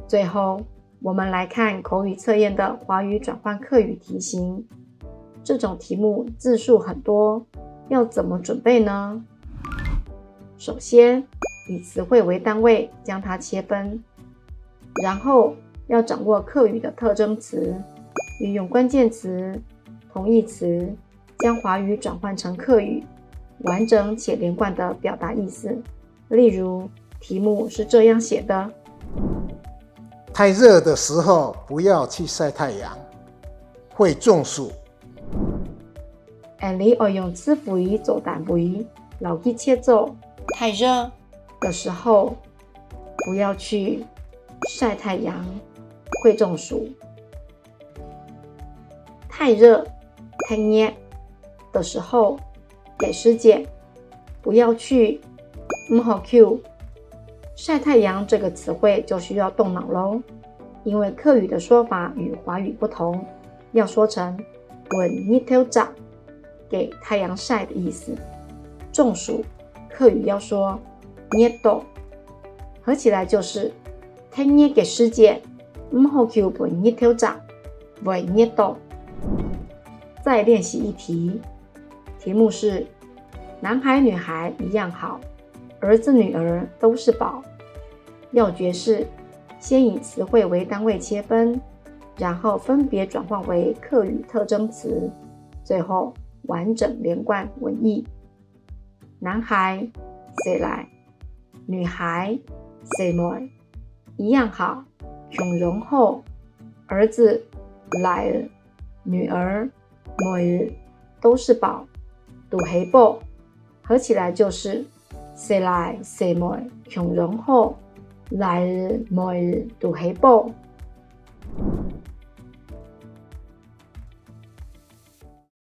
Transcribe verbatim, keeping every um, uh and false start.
最后，我们来看口语测验的华语转换客语题型。这种题目字数很多，要怎么准备呢？首先，以词汇为单位将它切分，然后要掌握客语的特征词，运用关键词、同义词，将华语转换成客语，完整且连贯地表达意思。例如，题目是这样写的：太热的时候不要去晒太阳，会中暑。俺俚愛用自肥做單位，牢记切做。太热的时候，不要去晒太阳，会中暑。太热、太热的时候，给时间，不要去，毋好去。晒太阳这个词汇就需要动脑喽，因为客语的说法与华语不同，要说成分日头照，给太阳晒的意思。中暑，客语要说热到，合起来就是太热个时节，毋好去分日头照，会热到。再练习一题，题目是：男孩女孩一样好，儿子女儿都是宝。要诀是：先以词汇为单位切分，然后分别转换为客语特征词，最后完整连贯文意。男孩，細賴；女孩，細妹，一样好，共樣好。儿子，倈仔；女儿，妹仔，都是寶，都係寶。合起来就是：細賴、細妹，共樣好；倈仔、妹仔，都係寶。